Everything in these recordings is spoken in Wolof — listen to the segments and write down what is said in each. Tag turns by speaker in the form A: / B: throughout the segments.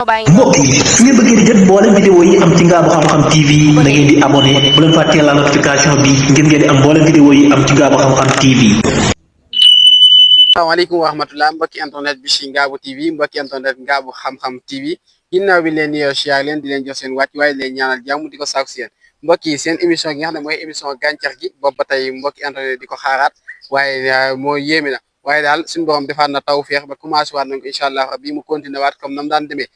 A: mbokk yi su ngeen bëggee di jot mboolem vidéo yi am ci Ngaabu Xam-Xam TV da ngeen di abonné bu leen fàttee la notification bi ngir ngeen di am mboolem vidéo yi am ci Ngaabu Xam-Xam TV.
B: Assalamualaikum warahmatullahi mbokki internet bi ci Ngaabu TV mbokki internet Ngaabu Xam-Xam TV ginnaaw bi leen nuyoo siyaar leen di leen jox seen wàcc waaye leen ñaanal jàmm di ko sàkku si yéen mbokk yi seen émission gi nga xam ne mooy émission gàncax gi boobu ba tey mbokki internet di ko xaaraat waaye moo yéeme na waaye daal suñu borom defaat na taw feex ba commencé waat nañ ko incha allah bii mu continué waat comme nam daan demee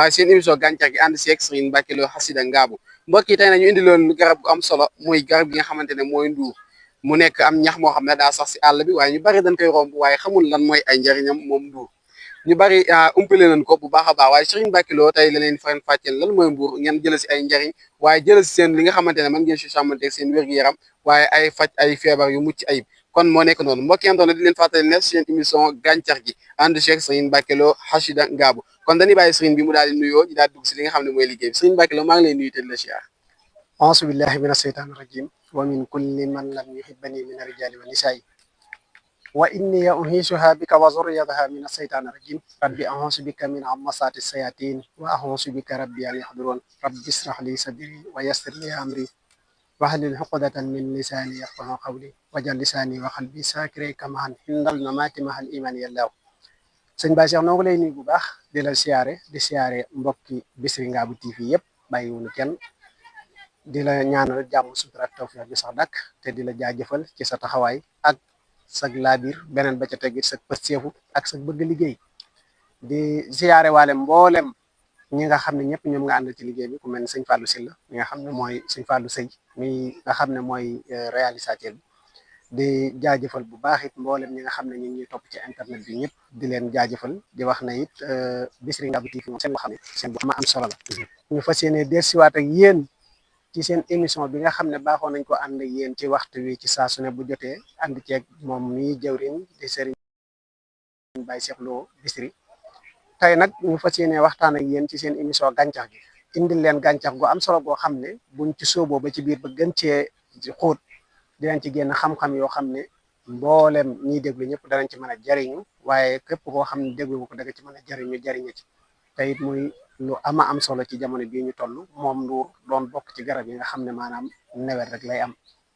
B: seen émission gàncax gi ànd seeg Serigne Mbacke Lo xasida Ngaabu mbokk yi tey nañu indi loon garab gu am solo muy garab gi nga xamante ne mooy nduur mu nekk am ñax moo xam ne daa sax si àll bi waaye ñu bari dañ koy romb waaye xamul lan mooy ay njëriñam moom nduur ñu bari umpale nañ ko bu baax a baax waaye Serigne Mbacke Lo tey la leen faran fàcceel lan mooy mbuur ngeen jël si ay njëriñ waaye jël si seen li nga xamante ne mën ngeen si sàmmanteeg seen wér-gu-yaram waaye ay faj ay feebar yu mucc ayib kon moo nekk noonu mbokk yi di leen fàttali ne seen émission gàncax gi ànd ceeg Serigne Mbacke Lo xasida Ngaabu kon dañuy bàyyi Serigne bi mu daal di nuyoo ñu daal di dugg si li nga xam ne mooy liggéey bi Serigne Mbacke Lo maa ngi lay nuyu te di la siyaar.
C: auzu billahi mina shaytaani rajim wa min kulli man lam yuhibbani min arrijali wa nisaai wa inni uhiisuha bika wa zurriyataha min ashaytaani rajim rabbi a'uuzu bika min hamasaati sayatin wa a'uuzu bika rabbi an yahdurun rabbi israh li sadri wa yassir li amri wahlul uqdatan min lisaani yafqahu qawli wajal lisaani wa qalbi saakire kamaan hindal mamaati mahal iman yàllaw sëñ Baye Cheikh noo ngi lay nuyu bu baax di la siyaare di siyaare mbokki Bichri Ngaabu TV yëpp bàyyiwuñu kenn di la ñaanal jàmm sutura ak tawfiq bi sax dakk te di la jaajëfal ci sa taxawaay ak sag laabir beneen ba ca tegit sag pësteefu ak sag bëgg liggéey di siyaare waale mboolem ñi nga xam ne ñëpp ñoom nga àndal ci liggéey bi ku mel ne sëñ Fallou Sylla mi nga xam ne mooy sëñ Fallou Sey mi nga xam ne mooy réalisateur bi di jaajëfal bu baax it mboolem ñi nga xam ne ñu ngi ñuy topp ci internet bi ñëpp di leen jaajëfal di wax na it Bichri Ngaabu TV moom seen boo xam ne seen boo am solo la ñu fas yéene dellusiwaat ak yéen ci seen émission bi nga xam ne baaxoon nañ ko ànd ak yéen ci waxtu wi ci saa su ne bu jotee ànd ceeg moom mii jawrin di Serigne Baye Cheikh Lo Bichri tey nag ñu fas yéene waxtaan ak yéen ci seen émission gàncax gi indil leen gàncax gu am solo goo xam ne buñ ci sóoboo ba ci biir ba gën cee xóot dinañ ci génn xam-xam yoo xam ne mboolem ñiy déglu ñëpp danañ ci mën a jariñu waaye képp koo xam ne déglu ko danga ci mën a jariñu jariñu ci te it muy lu ama am solo ci jamono bii ñu toll moom nduur doon bokk ci garab yi nga xam ne maanaam nawet rek lay am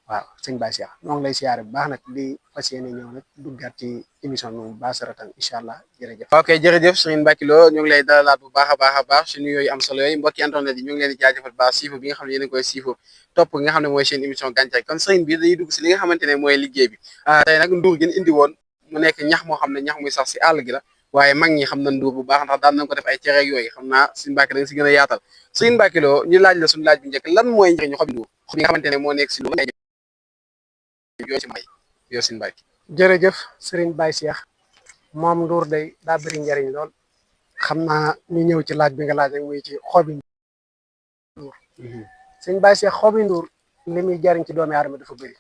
C: waaw sëñ Baye Cheikh ñoo ngi lay siyaare bu baax nag di fas yéene ñëw nag duggaat ci émission bi moom baasaratan incha allah jërëjëf.
B: ok jërëjëf Serigne Mbacke Lo ñu ngi lay dalalaat bu baax a baax si nuyoo yu am solo yooyu mbokki internet yi ñu ngi leen di jaajëfal baax siifu bi nga xam ne yéen a koy siifu topp nga xam ne mooy seen émission gàncax kon Serigne bi dañuy dugg si li nga xamante ne mooy liggéey bi tey nag nduur gi indi woon mu nekk ñax moo xam ne ñax muy sax si àll gi la waaye mag ñi xam na nduur bu baax ndax daan nañ ko def ay cereeg yooyu xam naa Serigne Mbacke da nga si gën a yaatal Serigne Mbacke Lo ñu laaj la suñu laaj bu njëkk lan mooy njëriñu xobi nduur xob yi nga xamante ne moo nekk si nduur yoo si mbay yoo si Mbacke.
C: jërëjëf Serigne Baye Cheikh moom nduur day daa bëri njariñ lool xam naa ñu ñëw ci laaj bi nga laaj rek muy ci xobi nduur Serigne Baye Cheikh xobi nduur li muy jariñ ci doomi aadama dafa bëri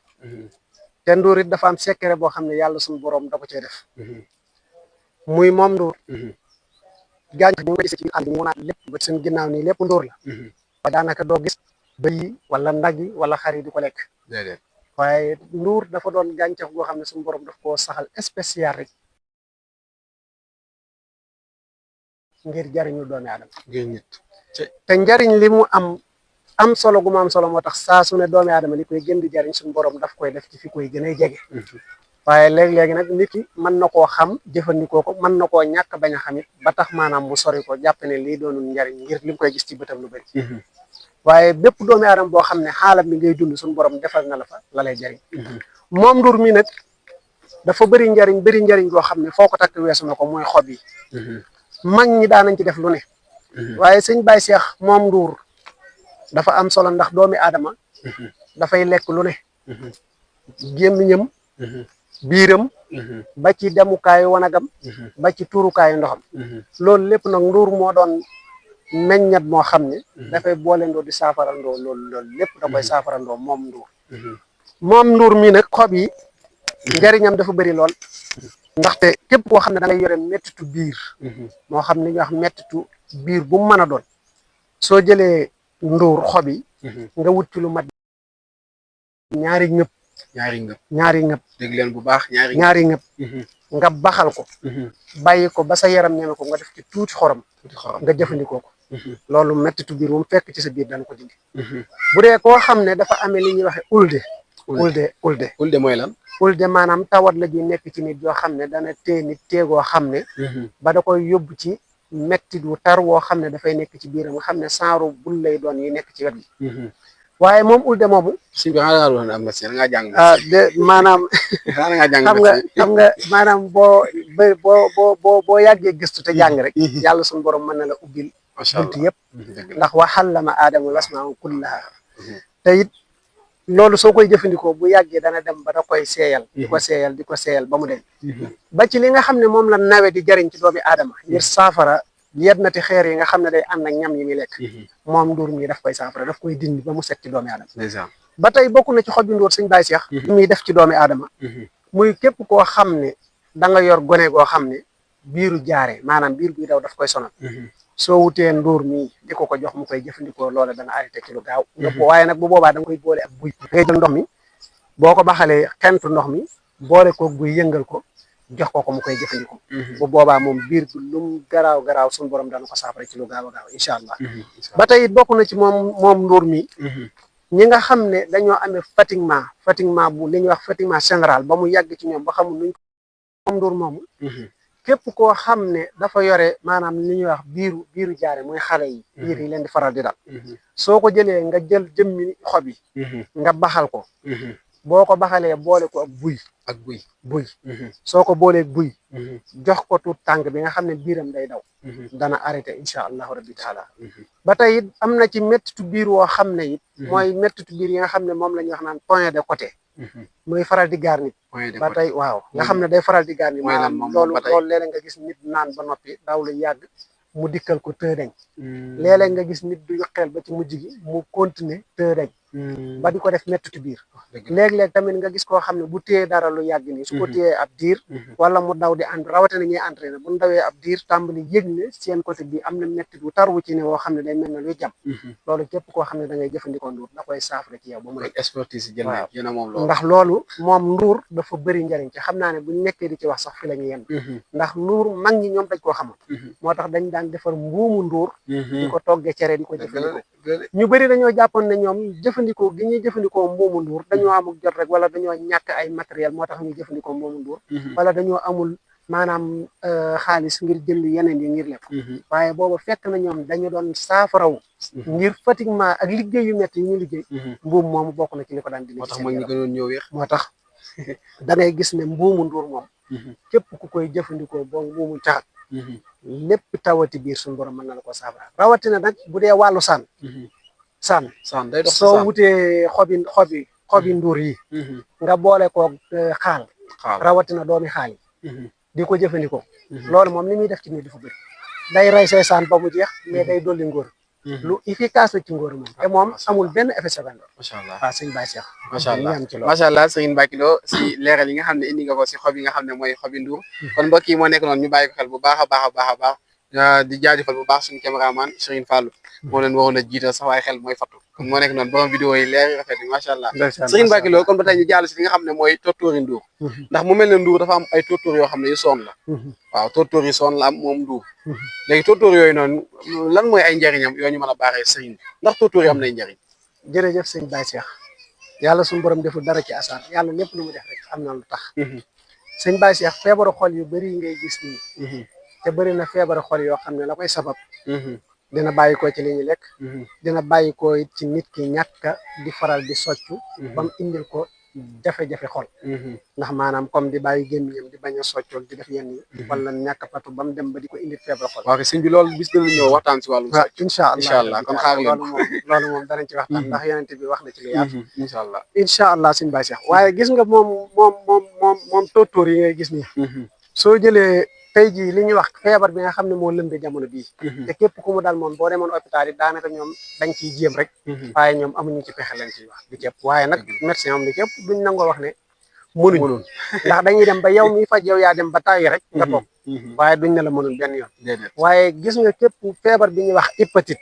C: te nduur it dafa am secret boo xam ne yàlla suñu borom da ko cee def muy moom nduur gàncax gi ñu ko gis ci àll bi ñu naan lépp ba seen ginnaaw nii lépp nduur la waaye daanaka doo gis bëy yi wala nag yi wala xar yi di ko lekk waaye nduur dafa doon gàncax goo xam ne suñu borom daf koo saxal spécial rek ngir jariñu doomi aadama te njariñ li mu am solo gu mu am solo moo tax saa su ne doomi aadama li koy gën di jariñ suñu borom daf koy def ci fi koy gën a jege waaye léegi-léegi nag nit ki mën na koo xam jëfandikoo ko mën na koo ñàkk bañ a xamit ba tax maanaam mu sori ko jàpp ne lii doonul njariñ ngir li mu koy gis ci bëtam lu bëri waaye bépp doomi aadama boo xam ne xaalam mi ngay dund suñu borom defal na la fa la lay jariñ moom nduur mi nag dafa bëri njariñ goo xam ne foo ko takk weesu na ko mooy xob yi mag ñi daanañ ci def lu ne waaye sëñ Baye Cheikh moom nduur dafa am solo ndax doomi aadama dafay lekk lu ne gémmiñam biiram ba ci demukaayu wanagam ba ci tuurukaayu ndoxam loolu lépp nag nduur moo doon meññat moo xam ne dafay boolendoo di saafarandoo loolu lépp da koy saafarandoo moom nduur mi nag xob yi njariñam dafa bëri lool ndaxte képp koo xam ne da ngay yore mettitu biir moo xam ne ñuy wax mettitu biir bu mu mën a doon soo jëlee nduur xob yi nga wut ci lu mat ñaari ngëpp
B: ñaari ngëpp dégg leen bu baax ñaari ngëpp
C: nga baxal ko bàyyi ko ba sa yaram ñeme ko nga def ci tuuti xorom nga jëfandikoo ko loolu mettitu biir moom fekk ci sa biir dana ko dindi bu dee koo xam ne dafa amee li ñuy waxe ulde
B: mooy lan
C: ulde maanaam tawat la ji nekk ci nit yoo xam ne dana tee nit teegoo xam ne ba da koy yóbbu ci mettit wu tar woo xam ne dafay nekk ci biiram nga xam ne saaru bul lay doon yi nekk ci wet gi waaye moom ulde moomu
B: si bi xanaa doon am médecin nga jàng
C: maanaam xam nga maanaam boo yàggee gëstu te jàng rek yàlla suñu borom mën na la ubbil buntu yëpp ndax wa xallama aadama lasmaa kullaha te it loolu soo koy jëfandikoo bu yàggee dana dem ba da koy seeyal di ko seeyal ba mu dem ba ci li nga xam ne moom la nawe di jariñ ci doomi aadama ngir saafara yennati xeer yi nga xam ne day ànd ak ñam yi muy lekk moom nduur mi daf koy saafara daf koy dindi ba mu set ci doomi aadama ba tey bokk na ci xobi nduur suñ Baay Seex li muy def ci doomi aadama muy képp koo xam ne da nga yor gone goo xam ne biiru jaare maanaam biir buy daw daf koy sonal soo wutee nduur mi di ko jox mu koy jëfandikoo loola dana arrêté ci lu gaaw waaye nag bu boobaa da nga koy boole ak buy ngay jël ndox mi boo ko baxalee xentu ndox mi boole ko buy yëngal ko jox ko mu koy jëfandikoo bu boobaa moom biir bi lum garaaw suñu borom dana ko saafara ci lu gaaw a gaaw incha allah ba tey bokk na ci moom nduur mi ñi nga xam ne dañoo amee fatiguement bu li ñuy wax fatiguement général ba mu yàgg ci ñoom ba xamul nuñ ko moom nduur moomu képp koo xam ne dafa yore maanaam li ñuy wax biiru jaare muy xale yi biir yi leen di faral di dal soo ko jëlee nga jël jëmmi xob yi nga baxal ko boo ko baxalee boole ko ak buy soo ko boolee buy jox ko tuut tànk bi nga xam ne biiram day daw dana arrêté incha allahu rabbi taala ba tey it am na ci méttitu biir woo xam ne it mooy méttitu biir yi nga xam ne moom la ñuy wax naan point de côté muy faral di gaar nit ba tey waaw nga xam ne day faral di gaar nit maanaam loolu léeg-léeg nga gis nit naan ba noppi daaw lu yàgg mu dikkal ko tëdeñ léeg-léeg nga gis nit du yokkeel ba ci mujj gi mu continuer tëdeñ ba di ko def mettitu biir léeg-léeg tamit nga gis koo xam ne bu téyee dara lu yàgg nii su ko téyee ab diir wala mu daw di ànd rawatina ñuy entraîné bu ndawee ab diir tàmbali yëg ne seen côté bi am na mettit bu tar wu ci ne woo xam ne day mel ne luy jam loolu képp koo xam ne da ngay jëfandikoo nduur da koy saafara ci yow ba mu
B: expertise jël na yéen a moom loolu
C: ndax loolu moom nduur dafa bëri njariñ ci xam naa ne buñ nekkee di ci wax sax fi la ñu yem ndax nduur mag ñi ñoom dañ koo xamoon moo tax dañ daan defar mbuumu nduur di ko toggee cere di ko jëfandikoo ñu bëri dañoo jàppoon ne ñoom jëfandikoo gi ñuy jëfandikoo mbuumu nduur dañoo amul jot rek wala dañoo ñàkk ay matériel moo tax ñuy jëfandikoo mbuumu nduur wala dañoo amul maanaam xaalis ngir jënd yeneen yi ngir lépp waaye booba fekk na ñoom dañu doon saafarawu ngir fatiguement ak liggéey yu métti yi ñu liggéey mbuum moomu bokk na ci li ko daan dindi
B: moo tax mag ñi gënoon ñëw yéex
C: moo tax da ngay gis ne mbuumu nduur moom képp ku koy jëfandikoo boo mbuumu caxat lépp tawati biir suñu borom mën na la ko saafara rawatina nag bu dee wàllu saan
B: day dox
C: soo wutee xobi nduur yi nga boole ko xaal rawatina doomi xaal yi di ko jëfandikoo loolu moom li muy def ci nit dafa bëri day rey say saan ba mu jeex mais day dolli ngóor lu efficace la ci ngóor moom te moom amul benn effet secondaire
B: macha allah
C: waaw sëñ Baye Cheikh
B: macha allah sëñ Mbacke Lo si leeral yi nga xam ne indi nga ko si xob yi nga xam ne mooy xobi nduur kon mbokk yi moo nekk noonu ñu bàyyi ko xel bu baax a baax di jaajëfal bu baax suñu caméraman Serigne Fallou moo leen waroon a jiital sax waaye xel mooy fattu kon moo nekk noonu borom vidéo yi leer rafet yi macha allah Serigne Mbacke Lo kon ba tey ñu jàll si li nga xam ne mooy tóortóori nduur ndax mu mel ne nduur dafa am ay tóortóor yoo xam ne yu soon la waaw tóortóor yi soon la am moom nduur léegi tóortóor yooyu noonu lan mooy ay njariñam yoo ñu mën a baaxee Serigne ndax tóortóor yi am nay njariñ
C: jërëjëf sëñ Baye Cheikh yàlla suñu borom deful dara ci asar yàlla lépp lu mu def rek am na lu tax sëñ Baye Cheikh feebaru xol yu bëri yi ngay gis nii te bëri na feebaru xol yoo xam ne la koy sabab dina bàyyi ko ci li ñu lekk dina bàyyi ko ci nit ki ñàkk di faral di soccu ba mu indil ko jafe-jafe xol ndax maanaam comme di bàyyi gémmiñam di bañ a soccool di def yenn yi wala ñàkk patu ba mu dem ba di ko indil feebar xol
B: waaw sëñ bi loolu bis dana ñëw waxtaan si wàllum socc
C: incha
B: allah kon xaar leen
C: loolu moom danañ ci waxtaan ndax yonent bi wax na ci lu yaatu
B: incha allah
C: sëñ Baye Cheikh waaye gis nga moom tóortóor yi ngay gis nii soo jëlee tey jii li ñuy wax feebar bi nga xam ne moo lëmbe jamono bii te képp ku mu dal moom boo demoon hôpital yi daanaka ñoom dañ ciy jéem rek waaye ñoom amuñu ci pexe lañ ciy wax di képp waaye nag médecin am li képp duñ nangoo wax ne mënuñ ndax dañuy dem ba yow miy faj yow yaa dem ba tàyyi rek nga toog waaye duñ ne la mënul benn yoon waaye gis nga képp feebar bi ñuy wax hépatite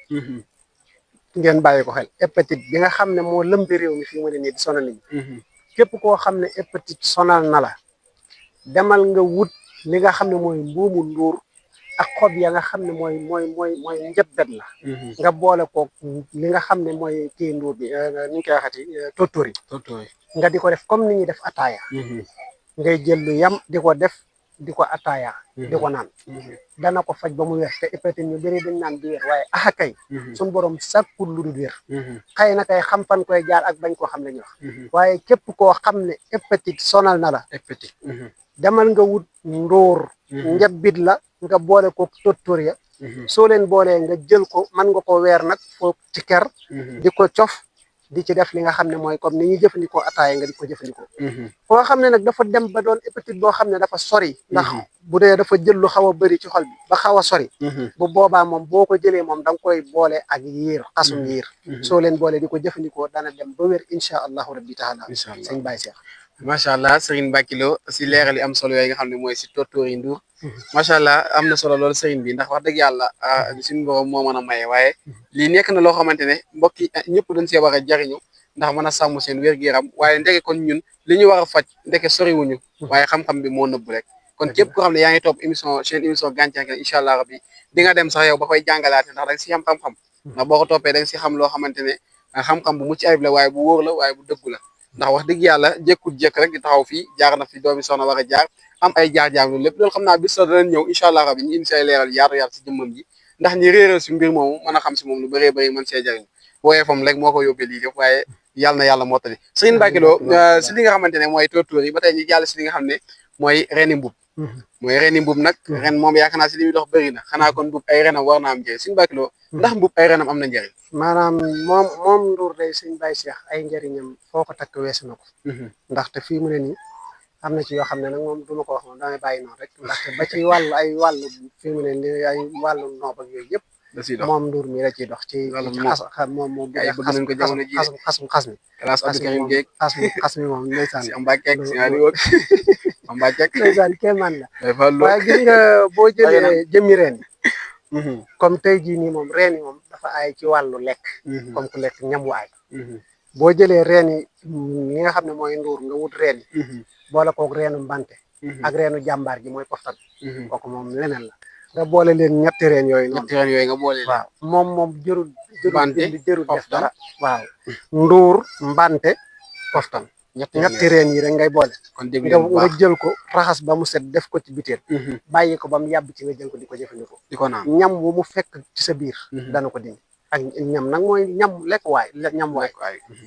C: ngeen bàyyi ko xel hépatite bi nga xam ne moo lëmbe réew mi fii mu ne nii di sonal nit ñi képp koo xam ne hépatite sonal na la demal nga wut li nga xam ne mooy mbuumu nduur ak xob ya nga xam ne mooy njëbbet la nga boole ko li nga xam ne mooy kii nduur bi ni ñu koy waxati tóortóor yi nga di ko def comme ni ñuy def ataaya ngay jël lu yam di ko def di ko ataaya di ko naan dana ko faj ba mu wér te épétine ñu bëri dañ naan du wér waaye axa kay suñu borom sàkkul lu dul wér xëy na kay xam fan koy jaar ak bañ koo xam la ñu wax waaye képp koo xam ne hépatite sonal na la hépatite demal nga wut ndóor njabbit la nga boole ko tóortóor ya soo leen boolee nga jël ko mën nga ko weer nag foofu ci ker di ko cof di ci def li nga xam ne mooy comme ni ñuy jëfandikoo ataaya nga di ko jëfandikoo koo xam ne nag dafa dem ba doon hépatite boo xam ne dafa sori ndax bu dee dafa jël lu xaw a bëri ci xol bi ba xaw a sori bu boobaa moom boo ko jëlee moom da nga koy boole ak yiir xasum yiir soo leen boolee di ko jëfandikoo dana dem ba wér incha allahu rabbi taala sëñ Baye Cheikh
B: macha allah Serigne Mbacké Lo si leeral yi am solo yooyu nga xam ne mooy si tóortóor yi nduur macha allah am na solo loolu Serigne bi ndax wax dëgg yàlla suñu borom moo mën a maye waaye lii nekk na loo xamante ne mbokk yi ñëpp dañ see war a jariñu ndax mën a sàmm seen wér-gu-yaram waaye ndeke kon ñun li ñu war a faj ndeke soriwuñu waaye xam-xam bi moo nëbb rek kon képp koo xam ne yaa ngi topp seen émission gàncax gi incha allah rabbi di nga dem sax yow ba koy jàngalaate ndax da nga si am xam-xam ndax boo ko toppee da nga si xam loo xamante ne xam-xam bu mucc ayib la waaye bu wóor la waaye bu dëggu la ndax wax dëgg yàlla jékkul jékk rek di taxaw fii jaar na fi doomi soxna war a jaar am ay jaar-jaar loolu lépp loolu xam naa bis sa danañ ñëw incha allah rabbi ñu indi si ay leeral yaatu yaatu si jëmmam ji ndax ñi réeral si mbir moomu mën a xam si moom lu bëree bëri mën see jariñ wooyee fam rek moo ko yóbbee lii def waaye yàlla na yàlla mottali Serigne Mbacké Lo si li nga xamante ne mooy tóortóor yi ba tey ñu jàll si li nga xam ne mooy reeni mbub mooy reeni mbub nag ren moom yaakaar naa si li muy dox bëri na xanaa kon mbub ay renam war na am njëriñ Serigne Mbacké Lo ndax mbub ay renam am na njëriñ
C: maanaam moom nduur day sëñ Baye Cheikh ay njëriñam foo ko takk weesu na ko ndaxte fii mu ne nii am na ci yoo xam ne nag moom du ma ko wax moom damay bàyyi noonu rek ndaxte ba ci wàllu ay wàllu fii mu ne nii ay wàllu noob ak yooyu yëpp moom nduur mi la ciy dox ci moom xas mi xas mi moom ndeysaan ndeysaan kéemaan la waaye gis nga boo jëlee jëmmi reen comme tey jii nii moom reen yi moom dafa aay ci wàllu lekk comme ku lekk ñam wu aay boo jëlee reen yi li nga xam ne mooy nduur nga wut reen yi boole koog reenu mbante ak reenu jàmbaar ji mooy poftan kooku moom leneen la nga boole leen ñetti reen yooyu
B: nga boole
C: waaw moom jërul def dara waaw nduur mbante poftan ñetti reen yi rek ngay boole nga jël ko raxas ba mu set def ko ci biteel bàyyi ko ba mu yàbb ci nga jël ko di ko jëfandikoo
B: di ko naan
C: ñam wu mu fekk ci sa biir dana ko dindi ak ñam nag mooy ñam lekk waay ñam waay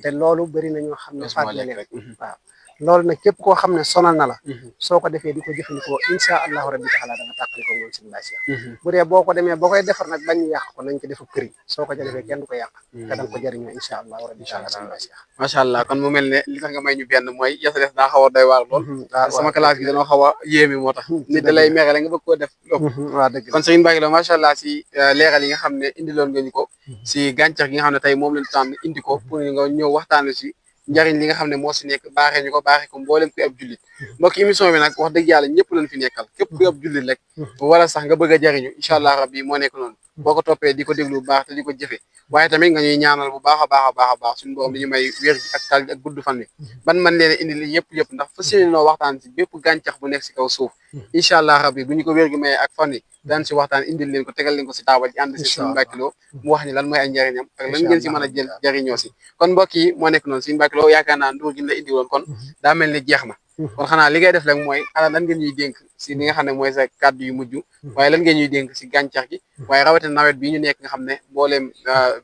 C: te loolu bëri na ñoo xam ne fàttali leen waaw loolu nag képp koo xam ne sonal na la soo ko defee di ko jëfandikoo incha allahu rabbi taala da nga tàqali ko moom sëñ Baye Cheikh bu dee boo ko demee boo koy defar nag bañ ñu yàq ko nañ ko defu këriñ soo ko defee kenn du ko yàq te danga ko jëriñoo incha allahu rabbi taala sëñ Baye Cheikh
B: macha allah kon mu mel ne li tax nga may ñu benn mooy yasa des daa xaw a doy waar lool sama classe gi dañoo xaw a yéemi moo tax nit da lay mere la nga bëgg koo def
C: waaw dëgg
B: kon Serigne Mbacké Lo macha allah si leeral yi nga xam ne indi loon nga ñu ko si gàncax gi nga xam ne tey moom lañu tànn indi ko pour nga ñëw waxtaan si njariñ li nga xam ne moo si nekk baaxee ñu ko baaxee ko mboolem kuy ab jullit mbokk émission bi nag wax dëgg yàlla ñëpp lañ fi nekkal képp kuy ab jullit rek wala sax nga bëgg a jariñu incha allah rabbi moo nekk noonu boo ko toppee di ko déglu bu baax te di ko jëfe waaye tamit nga ñuy ñaanal bu baax a baax suñu borom di ñu may wér gi ak tal ak gudd fan wi ban man leen indi li yëpp ndax fa séeni noo waxtaan si bépp gàncax bu nekk si kaw suuf incha allah rabbi bu ñu ko wér gi mayee ak fan wi daan si waxtaan indil leen ko tegal leen ko si taabal ji ànd si Serigne Mbacké Lo mu wax ni lan mooy ay njariñam ak lan ngeen si mën a jël jariñoo si kon mbokk yi moo nekk noonu Serigne Mbacké Lo yaakaar naa nduur gi la indi woon kon daa mel ni jeex na kon xanaa li ngay def rek mooy ana lan ngeen ñuy dénk si li nga xam ne mooy sa kàddu yu mujj waaye lan ngeen ñuy dénk si gàncax gi waaye rawatina nawet bi ñu nekk nga xam ne mbooleem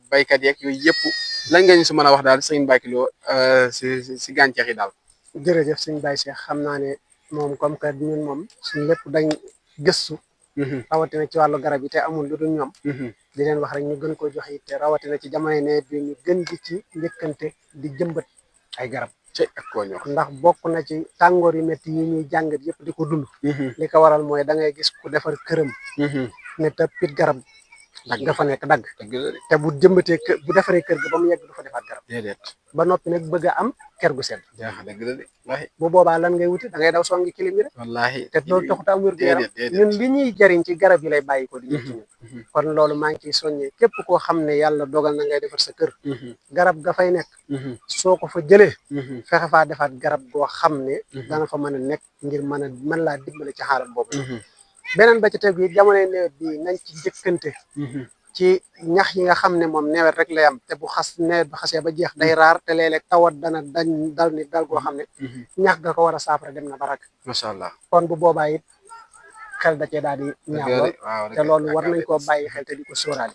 B: baykat yeeg yooyu yëpp lan ngeen ñu si mën a wax daal Serigne Mbacké Lo si gàncax yi daal
C: jërëjëf Serigne Baye Cheikh xam naa ne moom comme que ñun moom suñu lépp dañ gëstu rawatina ci wàllu garab yi te amul lu dul ñoom di leen wax rek ñu gën ko joxe it te rawatina ci jamono nawet bi ñu gën di ci njëkkante di jëmbat ay garab
B: ak koo ñor
C: ndax bokk na ci tàngoor yu métti yi ñuy jàngat yëpp di ko dund li ko waral mooy da ngay gis ku defar këram ne te pit garab nga fa nekk dagg te bu jëmbatee kër bu defaree kër ga ba mu yegg du fa defaat garab ba noppi nag bëgg a am ker gu sedd bu boobaa lan ngay wuti da ngay daw songi kilim yi rek
B: wallaahi
C: te loolu taxut am wér gu yaram ñun li ñuy jariñ ci garab yi lay bàyyi ko di ñëw ci ñun kon loolu maa ngi ciy soññee képp koo xam ne yàlla dogal na ngay defar sa kër garab ga fay nekk soo ko fa jëlee fexe faa defaat garab goo xam ne dana fa mën a nekk ngir mën laa dimbale ci xaaral boobu beneen ba ci tegu it jamonoy nawet bi nañ ci jëkkante ci ñax yi nga xam ne moom nawet rek lay am te bu nawet ba xasee ba jeex day raar te léeg-léeg tawat dana dañ dal nit dal goo xam ne ñax ga ko war a saafara dem na barak
B: macha allah
C: kon bu boobaa it xel da cee daal di ñaaw lool te loolu war nañ koo bàyyi xel te di ko sóoraale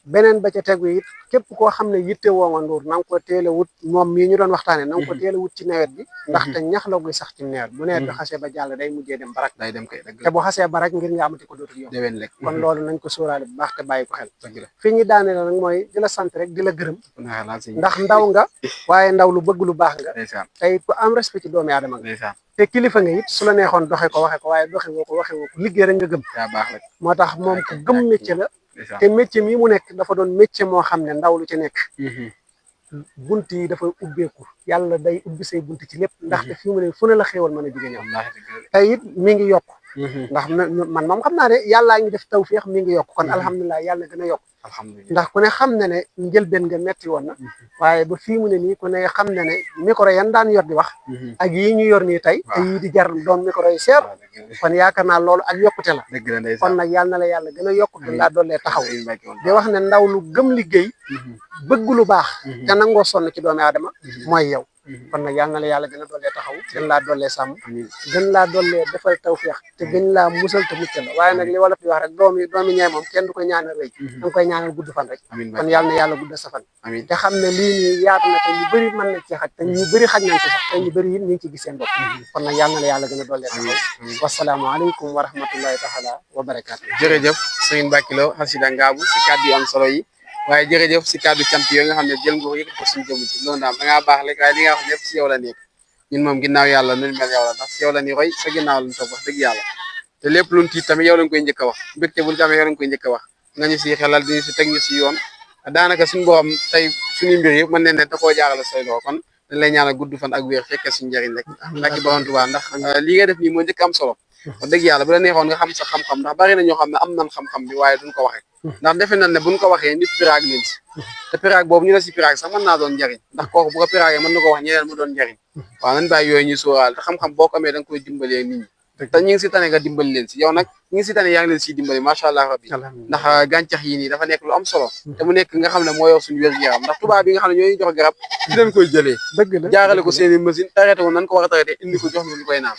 C: beneen ba ca tegu it képp koo xam ne yitte woo nga nduur na nga ko teel a wut moom mii ñu doon waxtaane na nga ko teel a wut ci nawet bi ndaxte ñax la guy sax ci nawet bu nawet bi xasee ba jàll day mujjee dem barak
B: day dem kay
C: te bu xasee barak ngir nga amati ko dootul yow
B: déwén lekk
C: kon loolu nañ ko sóoraale bu baax te bàyyi ko xel fi ñu daane la nag mooy di la sant rek di la gërëm ndax ndaw nga waaye ndaw lu bëgg lu baax nga tey ku am respect ci doomi aadama nga te kilifa nga it su la neexoon doxe ko waxe ko waaye doxe woo ko liggéey rek nga gëm moo tax moom ku gëm métier la te métier mi mu nekk dafa doon métier moo xam ne ndaw lu ci nekk bunt yi dafa ubbeeku yàlla day ubbi say bunt ci lépp ndaxte fi mu ne fu ne la xéewal mën a jóge ñëw te it mi ngi yokk ndax man moom xam naa ne yàllaa ngi def tawféex mi ngi yokk kon alhamdulilah yàlla gën a yokk ndax ku ne xam ne ne njëlbeen nga metti woon na waaye ba fii mu ne nii ku ne xam ne ne micro yan daan yor di wax ak yii ñu yor nii tey te yii di jar doon micro yi seer kon yaakaar naa loolu ak yokkute la kon nag yàlla na la yàlla gën a yokk gën laa doollee taxaw di wax ne ndaw lu gëm liggéey bëgg lu baax te nangoo sonn ci doomi aadama mooy yow kon nag yàlla na la yàlla gën a doollee taxaw gën laa doollee sàmm gën laa doollee defal tawfeex te gën laa musal te mucc la waaye nag li wolof di wax rek doomi ñaay moom kenn du ko ñaanal rëy da nga koy ñaanal gudd fan rek kon yàlla na yàlla gudd sa fan te xam ne lii nii yaatu na te ñu bëri mën na ci xaj te ñu bëri xaj nañ ko sax te ñu bëri it ñu ngi ci gis seen bopp kon nag yàlla na la yàlla gën a doollee taxaw wasalaamaaleykum wa rahmatullahi taala wa barakaatu
B: jërëjëf Serigne Mbacké Lo Xasida Ngaabu si kàddu yu am solo yi waaye jërëjëf si kàddu cant yooyu nga xam ne jël nga ko yëkkati ko suñu jëmm ci loolu daam da ngaa baax rek waaye li nga wax lépp si yow la nekk ñun moom ginnaaw yàlla nuñ mel yow la ndax si yow la ni roy sa ginnaaw lañ topp wax dëgg yàlla te lépp luñ tiit tamit yow lañ koy njëkk a wax mbégte buñ tamit yow lañ koy njëkk a wax nga ñu si xelal diñu si teg ñu si yoon daanaka suñu borom tey suñu mbir yëpp mën ne ne da koo jaarale say loxo kon dañ lay ñaanal gudd fan ak wér fekkee suñu njëriñ rek ak borom Tuubaa ndax li nga def nii moo njëkk am solo wax dëgg yàlla bu la neexoon nga xam sa xam-xam ndax bari na ñoo xam ne am nan xam-xam bi waaye duñ ko waxee ndax defe nañ ne buñ ko waxee nit piraag leen si te piraag boobu ñu ne si piraag sax mën naa doon njariñ ndax kooku bu ko piraagee mën na ko wax ñeneen mu doon njariñ waaw nañ bàyyi yooyu ñuy sóoraal te xam-xam boo ko amee da nga koy dimbalee nit ñi te ñi ngi si tane nga dimbali leen si yow nag ñi ngi si tane yaa ngi leen siy dimbali macha allah rabbi ndax gàncax yi nii dafa nekk lu am solo te mu nekk nga xam ne moo yor suñu wér-gu-yaram ndax tubaab bi nga xam ne ñooy jox garab ci leen koy jëlee jaarale ko seeni machine traité woon nan ko war a traité indi ko jox ñu ñu koy naan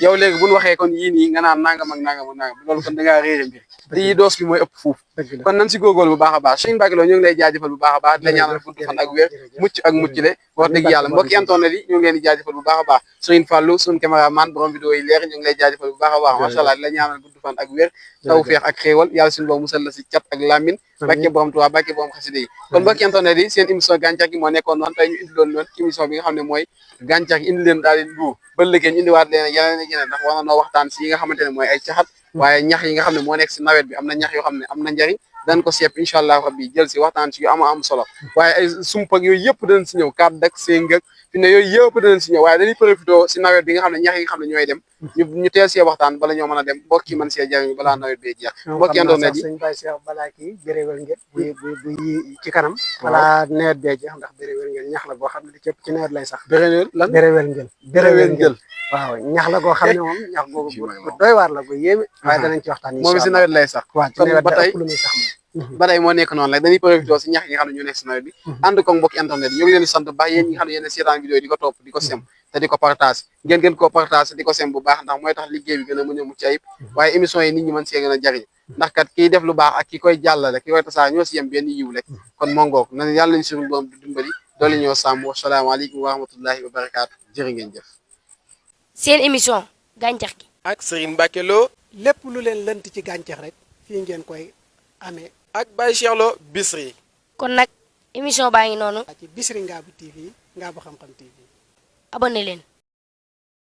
B: yow léegi buñu waxee kon yii nii nga naan nangam ak nangam ak nangam loolu kon da ngaa réere mbir te yii doos bi mooy ëpp fuuf kon nan si góorgóorlu bu baax a baax Serigne Mbacké Lo ñu ngi lay jaajëfal bu baax a baax di la ñaanal gudd fan ak wér mucc ak mucc le wax dëgg yàlla mbokki internet yi ñu ngi leen di jaajëfal bu baax a baax Serigne Fallou suñu caméraman borom vidéo yi leer ñu ngi lay jaajëfal bu baax a baax macha allah di la ñaanal gudd fan ak wér tawfeex ak xéewal yàlla suñu boobu musal la si cat ak lamine Mbacké borom Tuubaa Mbacké borom xasida yi kon mbokki internet yi seen émission gàncax gi moo nekkoon noonu tey ñu indi loon noonu émission bi nga xam ne mooy gàncax gi indi leen daal di lu ba léegi ñu indiwaat leen yeneen ak yeneen ndax war na noo waxtaan si yi nga xamante ne mooy ay caxat waaye ñax yi nga xam ne moo nekk si nawet bi am na ñax yoo xam ne am na njariñ dañ ko sepp incha allah rabbi jël si waxtaan si yu am solo waaye ay sumpak yooyu yëpp danañ si ñëw kàdd ak séng ak fi ne yooyu yëpp danañ si ñëw waaye dañuy profité si nawet bi nga xam ne ñax yi nga xam ne ñooy dem ñu teel see waxtaan bala ñoo mën a dem mbokk yi mën see jariñu balaa nawet bee jeex mbokk yi internet yi
C: sëñ Baye Cheikh balaa kii béréwél ngeen bu yi ci kanam balaa nawet bee jeex ndax béréwél ngeen ñax la boo xam ne di cëpp ci nawet lay sax
B: béréwél lan
C: béréwél ngeen waaw ñax la goo xam ne moom ñax googu doy waar la bu yéeme waaye danañ ci waxtaan
B: moom si nawet lay sax
C: waaw ci nawet ba tey lu muy sax
B: ba tey moo nekk noonu rek dañuy profité si ñax yi nga xam ne ñoo nekk si nawet bi ànd ko mbokk internet yi ñoo ngi leen di sant baax yéen ñi nga xam ne yéen seetaan vidéo yi di ko topp di ko sem te di ko partage ngeen gën koo partage di ko sem bu baax ndax mooy tax liggéey bi gën a mën a mucc ayib waaye émission yi nit ñi mën see gën a jariñ ndax kat kiy def lu baax ak ki koy jàllale ki koy tasaare ñoo si yem benn yiw rek kon moo ngoog na yàlla nañu suñu borom di dimbali doole ñoo sàmm wasalaamaaleykum wa rahmatullahi wa barakaatu jërë ngeen jëf
D: seen émission gàncax gi
B: ak Serigne Mbacké Lo
C: lépp lu leen lënt ci gàncax rek fii ngeen koy amee
B: ak Baye Cheikh Lo Bichri
D: kon nag émission baa ngi noonu
C: ci Bichri Ngaabu TV Ngaabu Xam-Xam TV
D: abonné leen